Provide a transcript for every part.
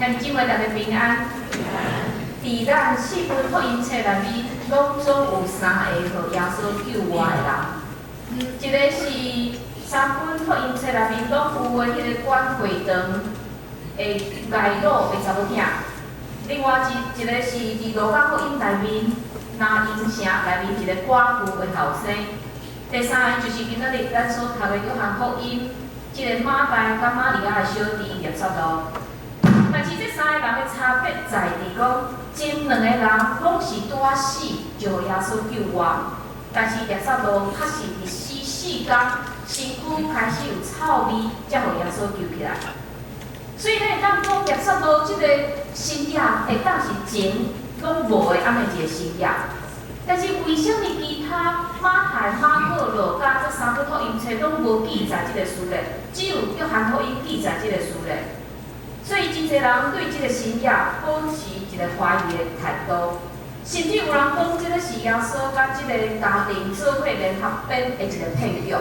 兄弟姊妹，大家平安。佇咱四本福音冊內面，攏總有三个予耶穌救活的人。一个是三本福音冊內面攏有的彼个管會堂的睚魯的查某囝。另外一個是佇路加福音內面，拿因城內面一个寡婦的後生。第三个就是今仔日咱所讀的約翰福音，這个馬大佮瑪利亞的小弟納撒路。但是這三个人的差別在佇講，前兩个人攏是拄仔死就予耶穌救活，但是納撒路確實佇死4工，身軀開始有臭味，才予耶穌救起來。所以咱會當講納撒路這個神跡會當是前攏無的按呢一個神跡。但是為啥物其他馬太、馬可、路加這三本福音冊攏無記載這個事咧？只有約翰福音記載這個事咧？所以真濟人對這個神跡保持一個懷疑的態度，甚至有人講這個是耶穌佮這个家庭做伙聯合編的一個騙局。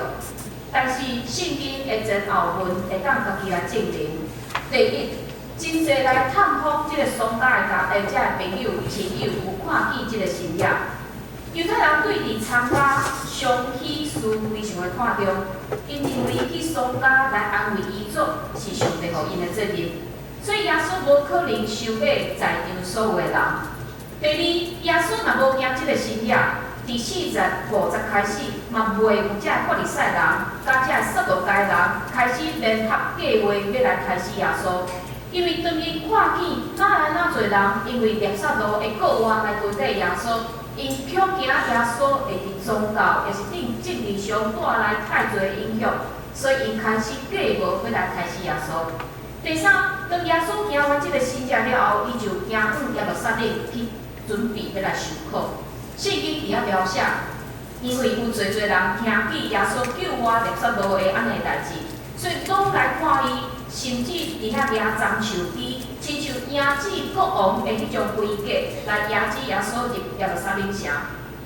但是聖經的前後文會當家己來證明。第一，真濟來探訪這个喪家的家的這个朋友親友有看見這个神跡。猶太人對佇參加喪喜事非常的看重，𪜶認為去喪家來安慰遺族是上帝予𪜶的責任，所以耶穌無可能收買在場所有的人。第二，耶穌若無行這个神跡，佇4節5節開始，嘛袂有這个法利賽人佮這个撒杜該人開始聯合計劃欲來刣死耶穌。因為當𪜶看見哪來哪濟人因為納撒路的過活來跟綴耶穌，𪜶恐驚耶穌會佇宗教抑是政治上帶來太濟影響，所以𪜶開始計謀欲來刣死耶穌。第三，當耶穌行完這个神跡了後，伊就行往耶路撒冷去準備欲來受苦。聖經佇遐描寫，因為有濟濟人聽見耶穌救活納撒路的按呢代誌，所以攏來看伊，甚至佇遐舉棕樹枝，親像迎接國王的彼種規格來迎接耶穌入耶路撒冷城。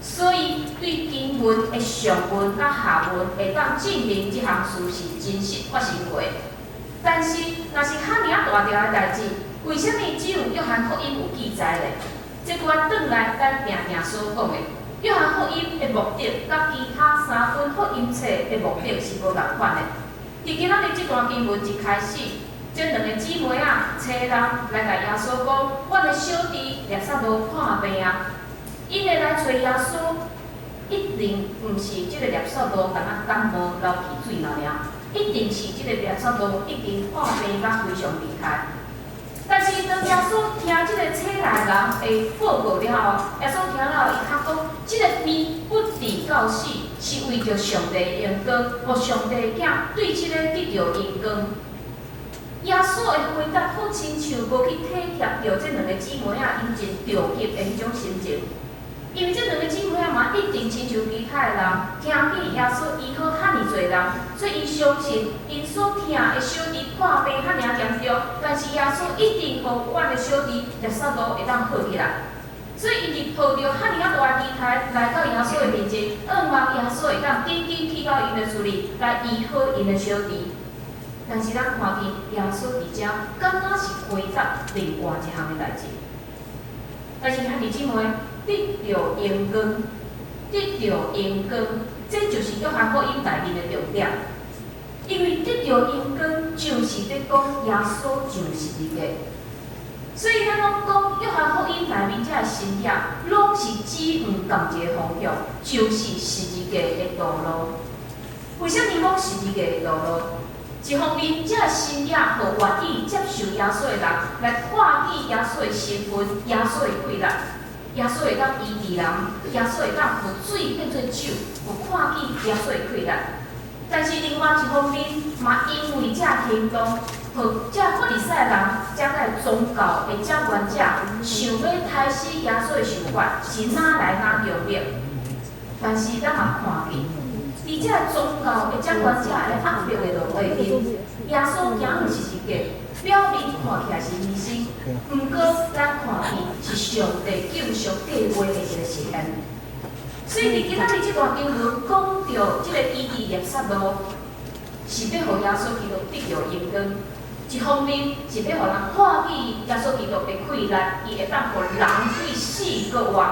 所以對經文的上文佮下文會當證明這項事是真實發生過。但是，若是遐爾仔大條的代誌，為啥物只有約翰福音有記載咧？這閣愛轉來咱定定所講的，約翰福音的目的，佮其他三本福音冊的目的是無仝款的。佇今仔日這段經文一開始，這兩个姊妹仔揣人來共耶穌講，阮的小弟納撒路破病啊，𪜶會來揣耶穌，一定毋是這个納撒路干焦感冒流鼻水爾爾，一定是這个納撒路已經破病甲非常厲害。但是當耶穌聽這个揣來人的報告了後，耶穌聽了後，伊較講，這个病不治到死，是為著上帝的榮光，予上帝的囝對這个得著榮光。耶穌的回答好親像無去體貼著這兩个姊妹仔𪜶真著急的彼種心情，因為這兩个姊妹仔嘛一定親像其他的人，聽見耶穌醫好遐爾濟人，所以𪜶相信𪜶所疼的小弟破病遐爾嚴重，但是耶穌一定予阮的小弟納撒路會當好起來。所以𪜶就抱著遐爾仔大期待來到耶穌的面前，向望耶穌會當緊緊去到𪜶的厝裡來醫好𪜶的小弟。但是咱看見耶穌佇遮，敢若是回答另外一項的代誌。但是兄弟姊妹，得著榮光，得著榮光，這就是約翰福音內面的重點。因為得著榮光，就是咧講耶穌上十字架。所以咱攏講約翰福音內面這个神跡，攏是指向仝一个方向，就是十字架的道路。為啥物講十字架的道路？一方面，這个神跡予願意接受耶穌的人來看見耶穌的身份、耶穌的氣力，耶穌會當醫治人，耶穌會當予水變做酒，有看見耶穌的氣力。但是另外一方面，嘛因為這行動，予這法利賽人、這个宗教的掌權者，想欲刣死耶穌的想法是愈來愈強烈。但是咱嘛看見，佇這个宗教的掌權者的壓迫的落底面，耶穌行向十字架，表面看起來是犧牲，毋過咱看見是上帝救贖計劃的一個實現。所以佇今仔日這段經文講著這个醫治納撒路，是欲予耶穌基督得著榮光。一方面是欲予人看見耶穌基督的氣力，伊會當予人對死閣活。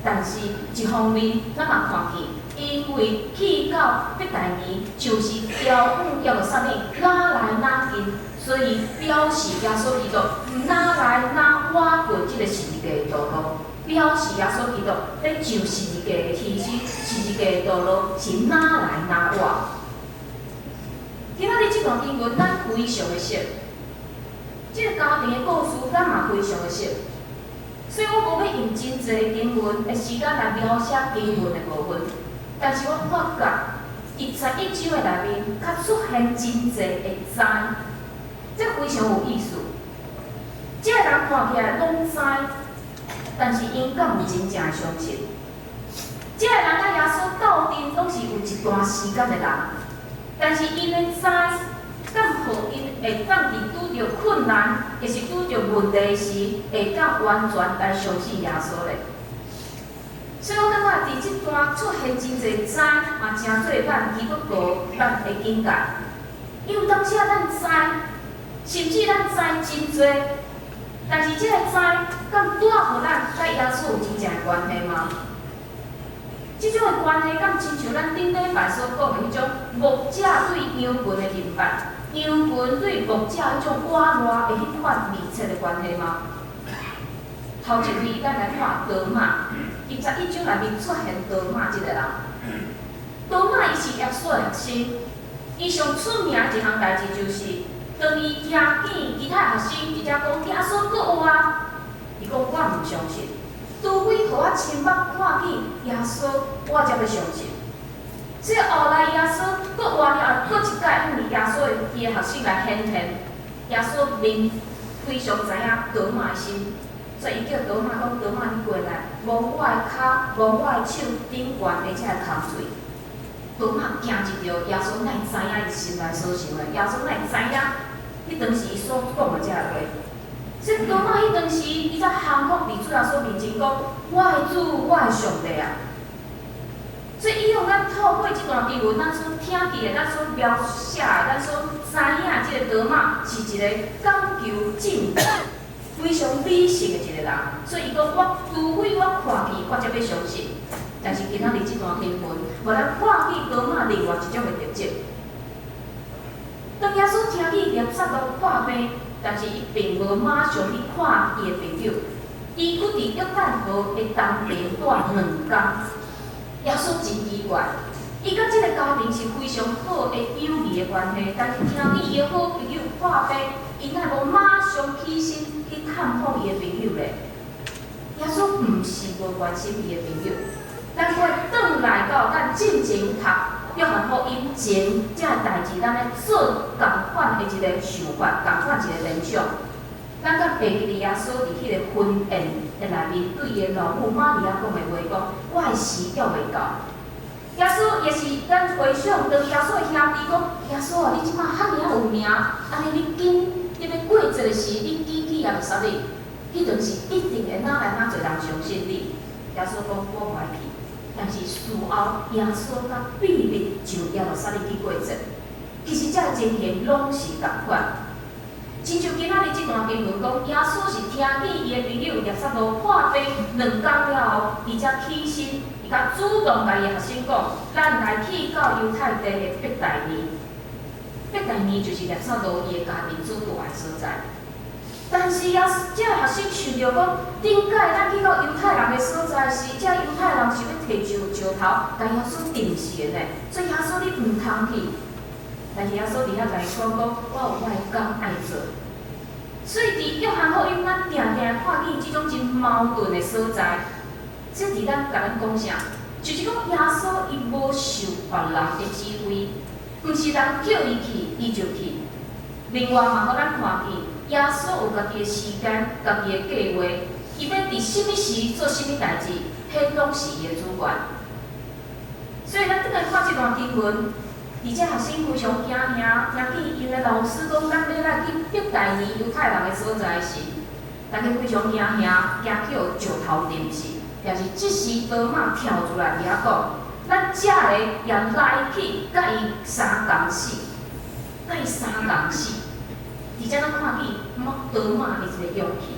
但是，一方面咱嘛看見，因為去到伯大尼就是遙遠耶路撒冷，若來若近，所以表示耶穌基督若來若倚過這个十字架的道路，表示耶穌基督咧上十字架的犧牲，十字架的道路是若來若倚。今仔日這段經文，咱非常的熟，這个家庭的故事，咱嘛非常的熟。所以我無欲用真濟經文的時間來描寫經文的部分，但是我發覺，佇11章的內面，較出現真濟的知，這非常有意思。這个人看起來攏知，但是𪜶敢有真正的相信？這个人佮耶穌鬥陣，攏是有一段時間的人，但是𪜶的知，敢予𪜶會當佇拄著困難，抑是拄著問題時，會當完全來相信耶穌咧？所以我感覺佇這段出現真濟知，嘛誠做咱基督徒咱的警戒。因為當時咱知，甚至咱知真濟，但是這個知，敢帶予咱佮耶穌有真正的關係嗎？這種的關係，敢親像咱頂禮拜所講的彼種牧者對羊群的認捌，羊群對牧者彼種倚賴的彼款密切的關係嗎？頭一位，咱來看多馬，佇11章內面出現多馬這个人。多馬伊是耶穌的學生，伊上出名的一項代誌就是，當伊聽見其他學生佇遮講耶穌閣活，伊講我毋相信，除非予我親目看見耶穌，我才欲相信。所以後來耶穌閣活了後，閣一擺向耶穌的伊的學生來顯現，耶穌面非常知影多馬的心，所以伊叫多馬講：多馬你過來，摸我的跤，摸我的手頂懸的這个空喙。多馬驚一著，耶穌哪會知影伊心內所想的？耶穌哪會知影？彼當時伊所講的這个話，所以多馬彼當時伊才降服佇主耶穌面前講：我的主，我的上帝啊！所以以往咱透過這段經文，咱所聽見的，咱所描寫的，咱所知影這个多馬是一個講求證據、非常理性的一個人。所以伊講我除非我看見，我才欲相信。但是今仔日這段經文，予咱看見多馬另外一種的特質。當耶穌聽見拉撒路破病，但是伊並無馬上去看伊的朋友，伊閣佇約旦河的東邊蹛兩工。耶穌真奇怪，伊佮這个家庭是非常好的友誼的關係，但是聽見伊的好朋友破病，伊哪無馬上起身去探訪伊的朋友咧？耶穌毋是無關心伊的朋友，咱閣轉來到咱進前讀約翰福音前，這个代誌，咱咧做仝款的一个想法，仝款一個聯想。咱敢會記得耶穌佇彼個婚宴的內面，對伊的老母瑪利亞講的話，講我的時猶未到。耶穌也是咱回想，當耶穌的兄弟講：耶穌啊，你這馬遐爾仔有名，按呢你緊你欲過節的時，你緊去耶路撒冷，彼陣時一定會哪來哪濟人相信你。耶穌講我無愛去，但是事後耶穌閣秘密上耶路撒冷去過節。其實這个情形攏是仝款。親像今仔日這段經文講，耶穌是聽見伊的朋友拉撒路破病兩工了後，伊才起身，伊才主動共伊的學生講：咱來去到猶太地的伯大尼。伯大尼就是拉撒路伊的家庭所蹛的所在。但是耶穌這个學生想著講，頂擺咱去到猶太人的所在時，這猶太人是欲提石石頭共耶穌釘死的呢，所以耶穌你毋通去。但是耶穌佇遐共伊講講，我有我的工愛做。所以佇約翰福音，咱定定看見這種真矛盾的所在。這佇咱共咱講啥？就是講耶穌伊無受別人的指揮，毋是人叫伊去，伊就去。另外嘛，予咱看見耶穌有家己的時間、家己的計劃，伊欲佇啥物時做啥物代誌，彼攏是伊的主權。所以咱轉來看這段經文。而且學生非常驚嚇，聽見𪜶的老師講，咱欲來去伯大尼猶太人的所在時，大家非常驚嚇，驚去予石頭釘死。也是這時多馬跳出來佇遐講，咱遮个也來去佮伊相仝死，佮伊相仝死。伫遮咱看見多馬的一个勇氣。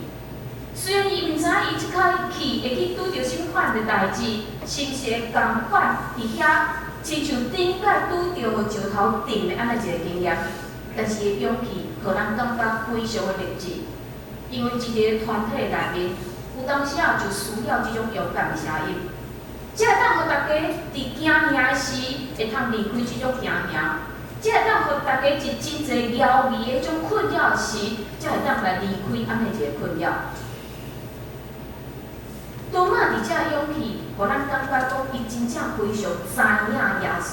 雖然伊毋知伊這擺去會去拄著啥物款的代誌，是毋是會仝款佇遐，親像頂擺拄著予石頭擲的按呢一个經驗，但是伊的勇氣，予咱感覺非常的勵志。因為佇一個團體內面，有當時仔就需要這種勇敢的聲音，才會當予大家佇驚嚇的時，會通離開這種驚嚇；才會當予大家佇真濟猶疑的彼種困擾時，才會當來離開按呢一个困擾。多馬佇遮勇氣，予咱感覺講伊真正非常知影耶穌，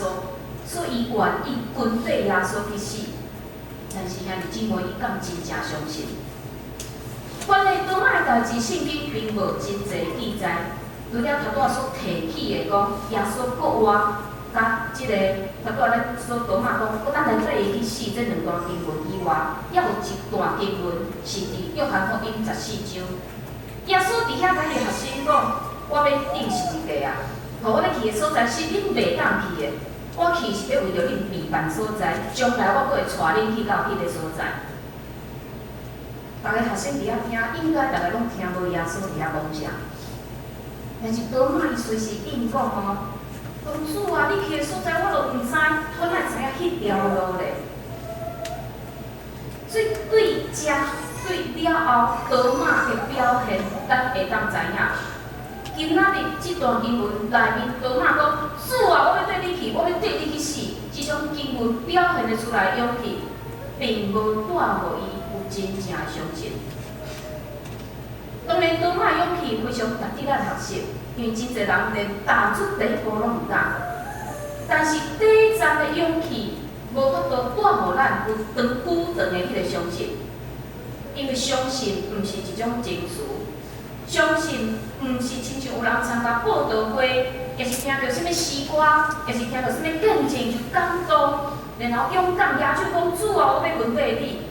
所以伊願意跟綴耶穌去死。但是兄弟姊妹，伊敢真正相信？關於多馬的代誌，聖經並無真濟記載。除了頭拄仔所提起的講，耶穌復活，佮這个頭拄仔咱所多馬講，我等來綴伊去死，這兩段經文以外，猶有一段經文是佇約翰福音14章。耶穌佇遐共伊的學生講：我欲釘十字架啊！予我欲去的所在是恁袂當去的。我去是欲為著恁預辦所在，將來我閣會帶恁去到彼个所在。逐个學生佇遐聽，應該逐个攏聽無耶穌佇遐講啥。但是多馬伊隨時應講哦，講主啊，你去的所在我都毋知，我哪會知影彼條路咧？所以對遮對了後，多馬的表現，咱會當知影。今仔日這段經文內面，多馬講：主啊，我欲綴你去，我欲綴你去死。這種經文表現得出來勇氣，並無帶予伊有真正的相信。當然，多馬勇氣非常值得咱學習，因為真濟人連踏出第一步攏毋敢。但是短暫的勇氣，無法度帶予咱有長久長的彼个相信。因為相信毋是一種情緒，相信毋是親像有人參加佈道會，抑是聽著啥物詩歌，抑是聽著啥物見證就感動，然後勇敢舉手講主啊，我欲跟綴你。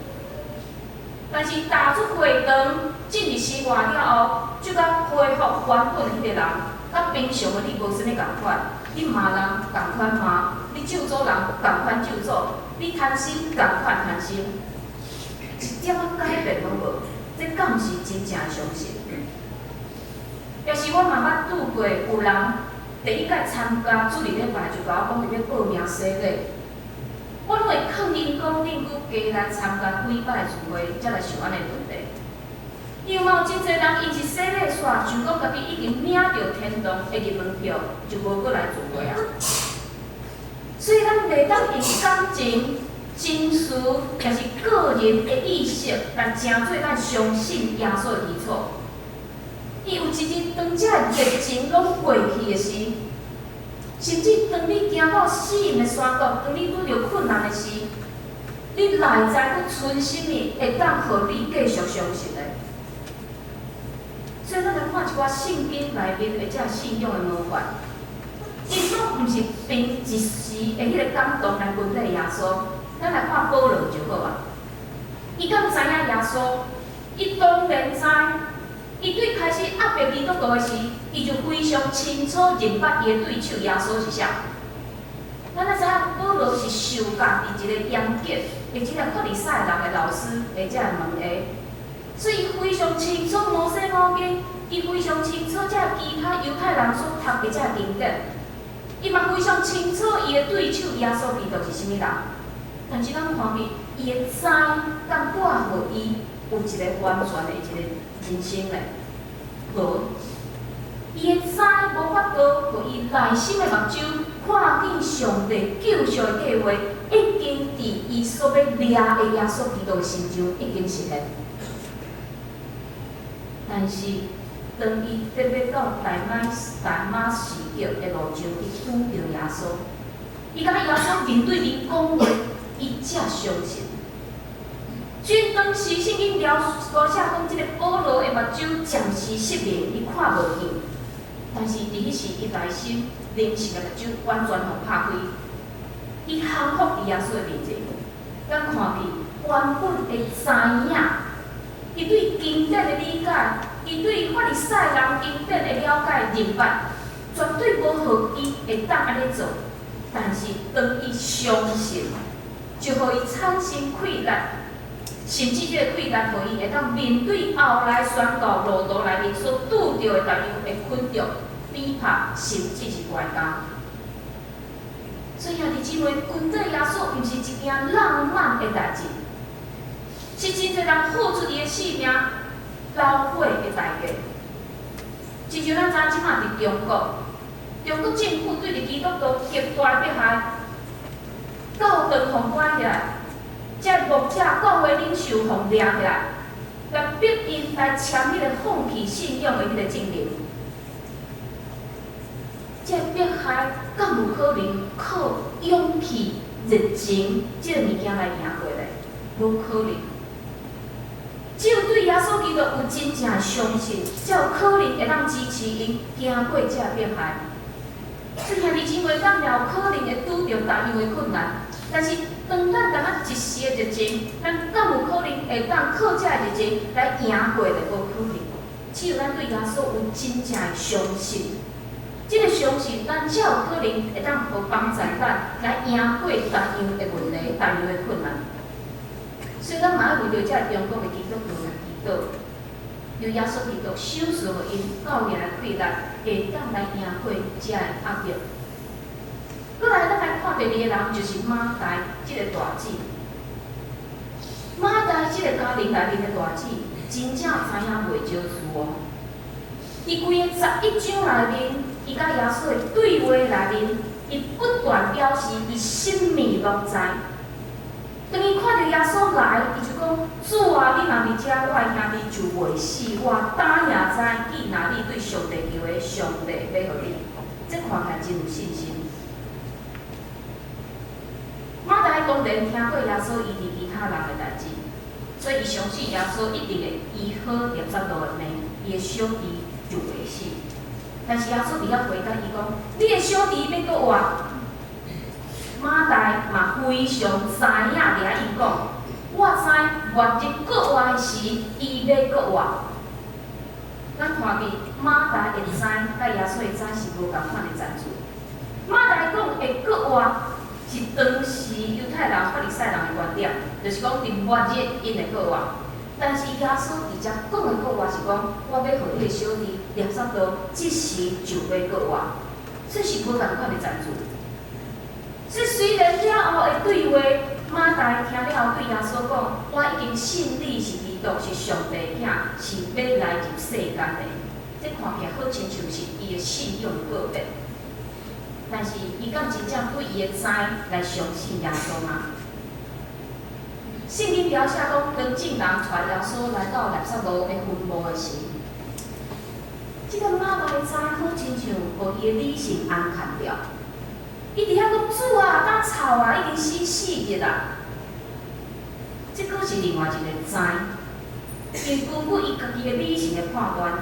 但是踏出會堂，進入生活了後，就佮恢復原本彼个人，佮平常的你無啥物仝款。你罵人仝款罵，你咒詛人仝款咒詛，你貪心仝款貪心，一點仔改變攏無，這敢是真正的相信？抑是我嘛捌拄過有人第一擺參加主日禮拜就共我講伊欲報名洗禮，我攏會勸𪜶講，恁閣加來參加幾擺聚會，才來想按呢問題。因為嘛有真濟人，𪜶一洗禮煞，想講家己已經領著天堂的入門票，就無閣來聚會啊。所以咱袂當用感情、情緒，抑是個人的意識來成做咱相信耶穌的基礎。伊有一日當這熱情攏過去的時，甚至當你行到死蔭的山谷，當你拄著困難的時，你內在閣存啥物會當予你繼續相信的？所以咱來看一寡聖經內面的這信仰的模範，𪜶攏毋是憑一時的彼个感動來跟綴耶穌。咱來看保羅就好啊。伊敢知影耶穌？伊當然知。伊對開始壓迫基督徒的時，伊就非常清楚認捌伊的對手耶穌是啥。咱愛知影保羅是受教佇一个嚴格的這个法利賽人的老師的這个門下，所以伊非常清楚摩西五經，伊非常清楚這其他猶太人所讀的這個經典，伊嘛非常清楚伊的對手耶穌基督是啥物人。但是咱看見伊的知，敢帶予伊有一个完全的一个人生咧？無，伊的知無法度，予伊內心的目睭看見上帝救贖的計劃，已經佇伊所欲掠的耶穌基督的身上已經實現。但是，當伊得欲到大馬士革的路上，伊拄著耶穌，伊共耶穌面對面講話，伊才相信。雖然當時聖經描寫講，這个保羅的目睭暫時失明，伊看無見，但是佇彼時，伊內心靈性的目睭完全予拍開，伊降服佇耶穌的面前，咱看見原本的知影，伊對經典的理解，伊對法利賽人經典的了解認捌，絕對無予伊會當按呢做。但是當伊相信，就予伊產生氣力。甚至這个氣力，予伊會當面對後來宣告路途內面所拄著的逐樣的困局、逼迫，甚至是關監。所以兄弟姊妹，跟綴耶穌毋是一件浪漫的代誌，是真濟人付出伊的性命、流血的代價。親像咱知影這馬佇中國，中國政府對佇基督徒極大迫害，教堂予關起來，這牧者、教會領袖予掠起來，來逼𪜶來簽彼個放棄信仰的彼個證明。這迫害敢有可能靠勇氣、熱情這個物件來贏過來？無可能。只有對耶穌基督有真正的相信，才有可能會當支持𪜶行過這迫害。所以兄弟姊妹，咱也有可能會拄著同樣的困難，但是當咱感覺一時的熱情，咱敢有可能會當靠這個熱情來贏過來？無可能。只有咱對耶穌有真正的相信，這個相信，咱才有可能會當予幫助咱來贏過同樣的問題、同樣的困難。所以咱嘛愛為著這中國的基督徒來祈禱，求耶穌基督賞賜予𪜶夠力的氣力，會當來贏過這個壓力。閣來，咱來看第二個人，就是馬大這个大姊。馬大這个家庭內面的大姊，真正知影袂少事哦。佇規个11章內面，伊佮耶穌的對話內面，伊不斷表示伊甚物攏知。當伊看著耶穌來，伊就講：主啊，你若佇遮，我的兄弟就袂死。我膽也知，既若你對上帝求的，上帝欲予你。這看起來真有信心。馬大當然聽過耶穌醫治其他人的代誌，所以伊相信耶穌一定會醫好拉撒路的病，伊的小弟就袂死。但是耶穌佇遐回答伊講：你的小弟欲閣活。馬大嘛非常知影佇遐應講，我知末日閣活的時，伊欲閣活。咱看見馬大的知，佮耶穌的知是無仝款的層次。馬大講會閣活，是當時猶太人、法利賽人的觀點，就是講佇末日𪜶會閣活。但是耶穌佇遮講的閣活是講，我欲予你的小弟拉撒路，這時就欲閣活，這是無仝款的層次。所以雖然了後的對話，馬大聽了後對耶穌講：我已經信你是基督，是上帝囝，是欲來入世間的。這看起來好親像是伊的信仰告白，但是伊敢真正對伊的知來相信耶穌嗎？聖經描寫講，當眾人帶耶穌來到拉撒路的墳墓的時，這个馬大的知好親像予伊的理性掩蓋掉。伊佇遐講主啊，敢臭啊，已經死4日啊！這閣是另外一个知，因為根據伊家己的理性的判斷，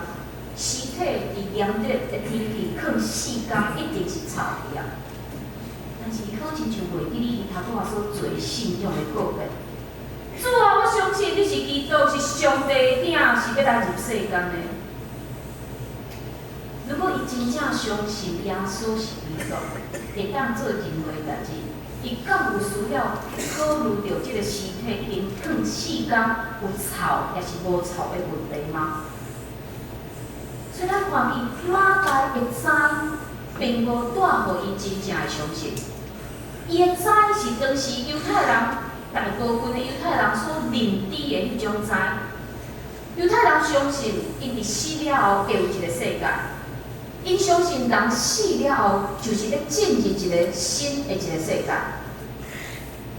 屍體佇炎熱的天氣囥4工，一定是臭去啊。但是伊好親像袂記得伊頭拄仔所做信仰的告白。主啊，我相信你是基督，是上帝的囝，是欲來入世間的。如果伊真正相信耶穌是基督，會當做任何代誌，伊敢有需要考慮著這个屍體已經囥4工有臭抑是無臭的問題嗎？所以咱看見馬大的知，並無帶予伊真正的相信。伊的知是當時猶太人大部分的猶太人所認知的彼種知。猶太人相信，𪜶佇死了後會有一個世界。𪜶相信人死了後，就是欲進入一个新的一个世界。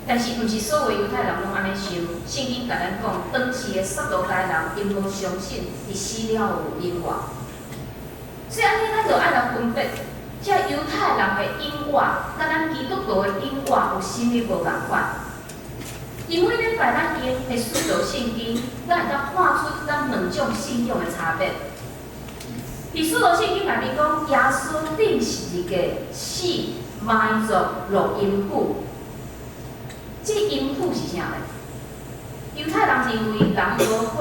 但是，毋是所有猶太人攏按呢想。聖經共咱講，當時的撒都該人，𪜶無相信佇死了後有永活。所以按呢，咱就愛來分別，這猶太人的永活，佮咱基督徒的永活有啥物無仝款？因為禮拜咱用的使徒聖經，咱會當看出咱兩種信仰的差別。佇使徒聖經內面講，耶穌釘十字架死埋葬落陰府。這陰府是啥呢？猶太人認為人無好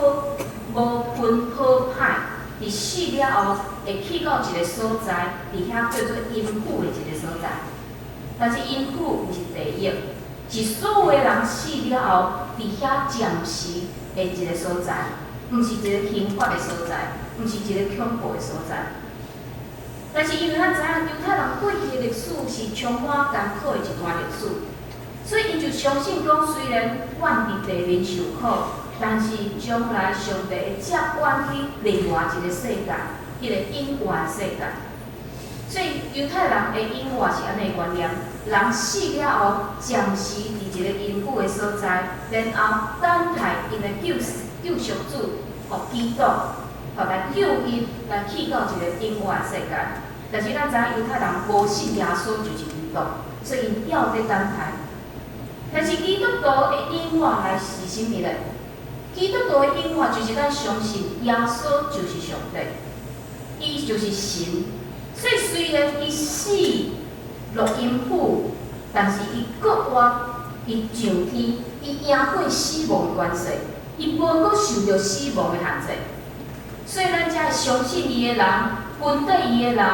無分好歹，佇死了後會去到一个所在，佇遐叫做陰府的一个所在。但是陰府毋是地獄，是所有的人死了後，佇佇遐暫時的一个所在，毋是一個刑罰的所在，毋是一個恐怖的所在。但是因為咱知影猶太人過去的歷史是充滿艱苦的一段歷史，所以𪜶就相信講，雖然阮佇地面受苦，但是將來上帝會接阮去另外一個世界，彼個永活的世界。所以猶太人的永活是按呢觀念：人死了後，暫時佇一個陰府的所在，然後等待𪜶的救贖主，予基督，予來救𪜶來去到一個永活的世界。但是咱知影猶太人無信耶穌就是基督，所以𪜶猶佇等待。但是基督徒的永活來是啥物咧？基督徒的永活就是咱相信耶穌就是上帝，伊就是神。所以雖然伊死落陰府，但是伊閣活，伊上天，伊贏過死亡的權勢，伊無閣受著死亡的限制。所以咱遮相信伊的人，跟綴伊的人，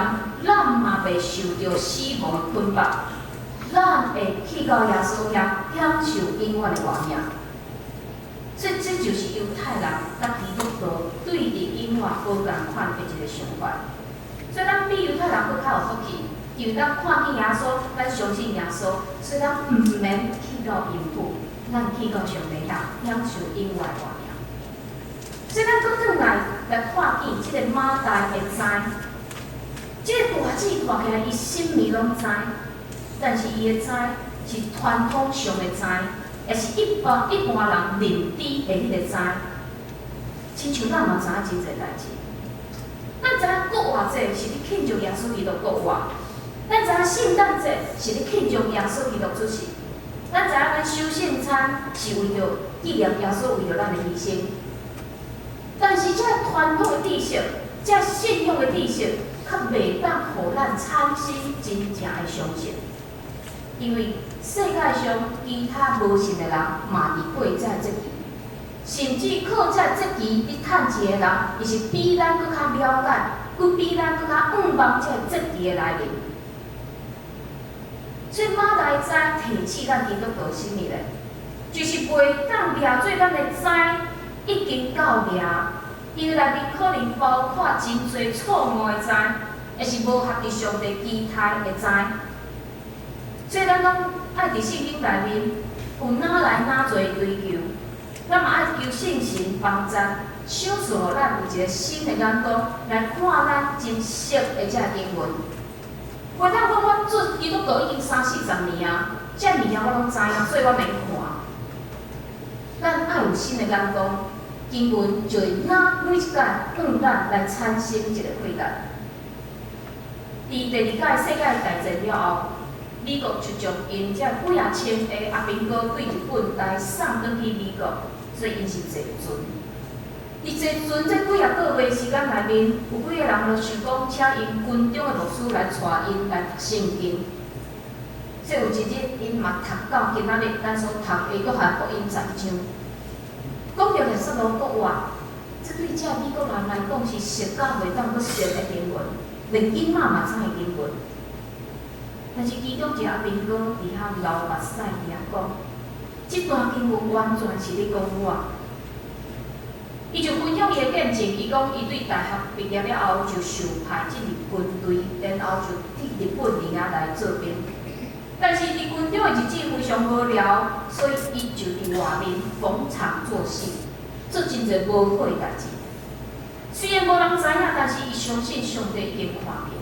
咱嘛袂受著死亡的捆綁，咱會去到耶穌遐享受永遠的活命。所以這就是猶太人佮基督徒對佇永活無仝款的一個想法。所以咱比猶太人閣較有福氣，因為咱看見耶穌，咱相信耶穌，所以咱毋免去到陰府，咱去到上帝遐享受永遠的活命。所以咱閣轉來來看見這個馬大會知，這個大姊看起來伊啥物攏知，但是伊的知是傳統上的知，也是一般人認知的彼個知。親像咱嘛知影真濟代誌。咱知影復活節是佇慶祝耶穌基督復活，咱知影聖誕節是佇慶祝耶穌基督出世，咱知影咱守聖餐是為著紀念耶穌為著咱的犧牲。但是這傳統的知識，這信仰的知識，較袂當予咱產生真正的相信，因為世界上其他無信的人嘛佇過這節期，甚至靠這節期佇趁錢的人，伊是比咱閣較了解，閣比咱閣較向望這節期的來臨。所以馬大知提醒咱基督徒啥物咧？就是袂當掠做咱的知已經夠掠，因為內面可能包括真濟錯誤的知，抑是無合佇上帝期待的知。所以咱攏愛佇聖經內面有哪來哪濟的追求，咱嘛愛求聖神幫助，賞賜予咱有一個新的眼光來看咱真熟的這經文。袂當講我做基督徒已經三四十年啊，這物件我攏知影，所以我免看。咱愛有新的眼光，經文就會哪每一擺向咱來產生一個啟發。佇第二擺世界大戰了後，美國就將𪜶這幾仔千个阿兵哥對日本來送轉去美國，所以𪜶是坐船。佇坐船這幾仔個月時間內面，有幾個人就想講，請𪜶軍中的牧師來帶𪜶來讀聖經。所以有一日，𪜶嘛讀到今仔日咱所讀的約翰福音11章，講著耶撒羅復活，這對這美國人來講是熟甲袂當閣熟的經文，連囡仔嘛知的經文。但是其中一個阿兵哥佇遐流目屎佇遐講，這段經文完全是咧講我。伊就分享伊的見證，伊講伊對大學畢業了後就受派進入軍隊，然後就去日本佇遐來做兵。但是佇軍中的日子非常無聊，所以伊就佇外面逢場作戲，做真濟無好的代誌。雖然無人知影，但是伊相信上帝已經看見。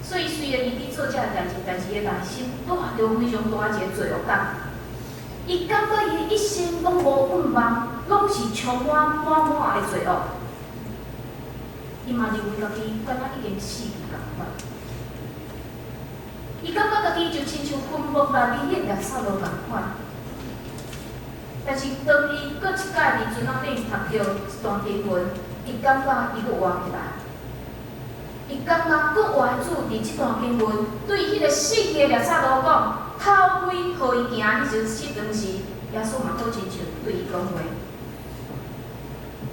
所以雖然伊佇做這个代誌，但是伊的內心帶著非常大一个罪惡感。伊感覺伊的一生攏無盼望，攏是充滿滿滿的罪惡。伊嘛認為家己敢若已經死去仝款。伊感覺家己就親像墳墓內面彼個拉撒路仝款。但是當伊閣一擺佇船仔頂讀著這段經文，伊感覺伊閣活起來。伊感覺閣活的主佇這段經文對彼個死去的拉撒路講：頭開，予伊行彼陣彼當時，耶穌嘛閣親像對伊講話。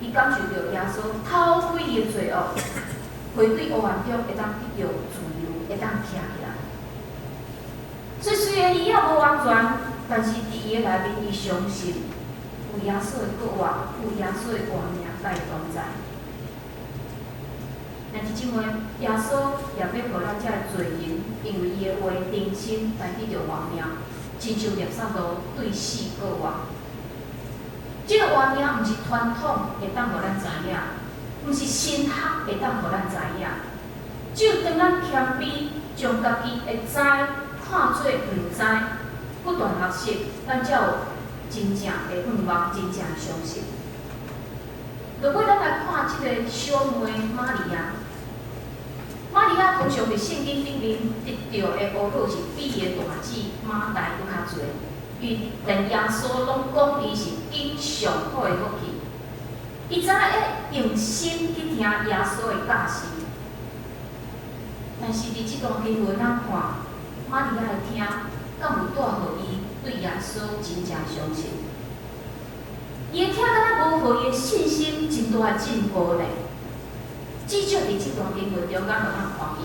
伊感受著耶穌偷開伊的罪惡，回對黑暗中會當得著自由，會當徛起來。所以雖然伊猶無完全，但是佇伊的內面，伊相信有耶穌的復活，有耶穌的活命佮伊同在。兄弟姊妹，耶穌也欲予咱遮的罪人，因為伊的話重生來得著活命，親像拉撒路對死復活。這个活命毋是傳統會當予咱知影，毋是神學會當予咱知影。只有當咱謙卑，將家己會知看做毋知，不斷學習，咱才有真正的向望，真正的相信。落尾咱來看這个小妹瑪利亞。瑪利亞通常佇聖經頂面得著的呵咾是比伊的大姊馬大閣較濟，因為連耶穌攏講伊是揀上好的福氣。伊知影會用心去聽耶穌的教示，但是佇這段經文咱看，瑪利亞的聽，敢有帶予伊對耶穌真正相信？伊的聽敢若無予伊的信心真大的進步呢？至少佇這段經文中間，予咱看見，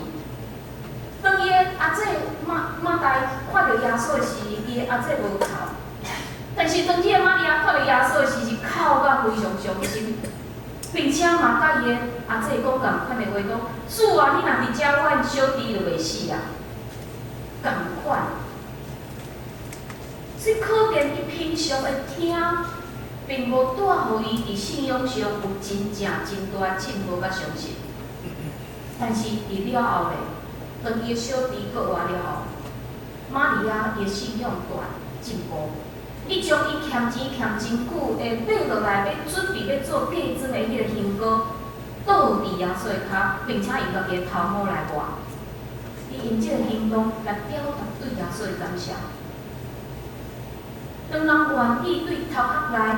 當伊的阿姊馬馬大看著耶穌的時，伊的阿姊無哭；但是當這个瑪利亞看著耶穌的時，是哭甲非常傷心，並且嘛佮伊的阿姊講仝款的話，講：主啊，你若佇遮，阮小弟就袂死啊。仝款，所以可見伊平常的聽，並無帶予伊佇信仰上有真正真大進步佮相信。但是佇了後咧，當伊的小弟復活了後，瑪利亞伊的信仰大進步。伊將伊儉錢儉真久，會買落來，欲準備欲做嫁妝的彼个香膏，倒佇耶穌的跤，並且用家己的頭毛來抹。伊用這个行動來表達對耶穌的感謝。當人願意對頭殼來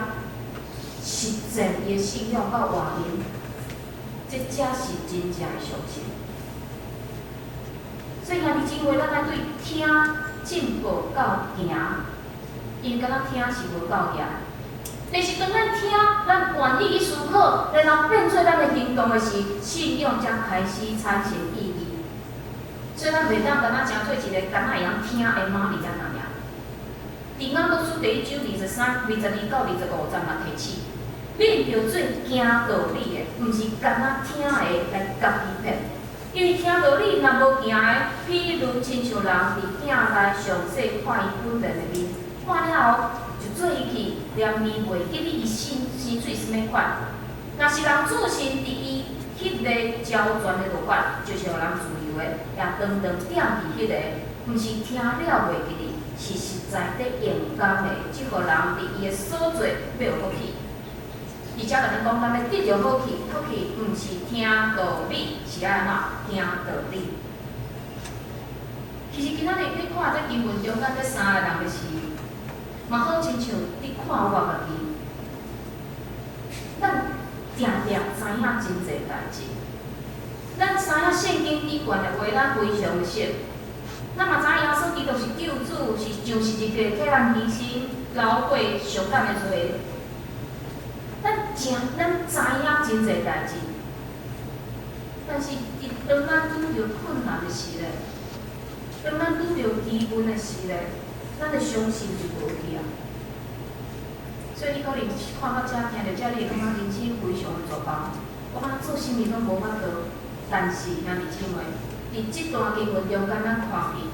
實踐伊的信仰到外面，這才是真正的相信。所以兄弟姊妹，咱愛對聽進步到行，因為敢若聽是無夠額。但是當咱聽，咱願意去思考，然後變做咱的行動的時，信仰才開始產生意義。所以咱袂當敢若成做一个敢若會曉聽的瑪利亞爾爾。佇雅各書第一章23、22到25節嘛提醒，恁著做行道理的，毋是干焦聽的來共家己騙。因為聽道理若無行的，譬如親像人佇鏡內詳細看伊本來的面，看了後就做伊去，連面袂記得伊生生做啥物款。若是人注神佇伊彼个焦全的律法，就是予人自由的，也當當踮佇彼个，毋是聽了袂記得，是實在佇用工的，這予人佇伊的所做欲有福氣。而且共咱講，咱欲得著好氣，福氣毋是聽道理，是愛按怎行道理。其實今仔日你看這經文中間這三个人的時，嘛好親像你看我家己，咱定定知影真濟代誌，咱知影聖經頂懸的話，咱非常熟。咱嘛知影耶穌基督是救主，是上十字架替咱犧牲、流血贖咱的罪。咱真，咱知影真濟代誌，但是佇當咱拄著困難的時咧，當咱拄著疑問的時咧，咱的相信就無去啊。所以你可能看到遮，聽著遮，你會感覺人生非常的絕望，我感覺做啥物攏無法度。但是兄弟姊妹，佇這段經文中間，咱看見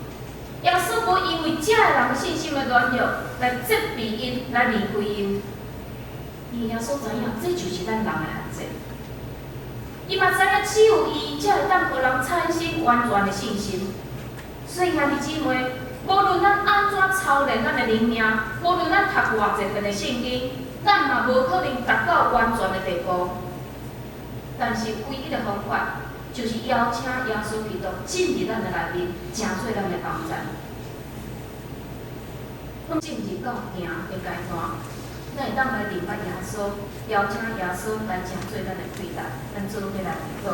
耶穌無因為遮个人的信心的軟弱來責備𪜶，來離開𪜶。因為耶穌知影，這就是咱人的限制。伊嘛知影，只有伊才會當予人產生完全的信心。所以兄弟姊妹，無論咱按怎操練咱的靈命，無論咱讀偌濟遍的聖經，咱嘛無可能達到完全的地步。但是唯一的方法，就是邀請耶穌基督進入咱的內面，成做咱的幫贊。當進入到行的階段，咱會當來認捌耶穌，邀請耶穌來成做咱的氣力，咱做伙來祈禱。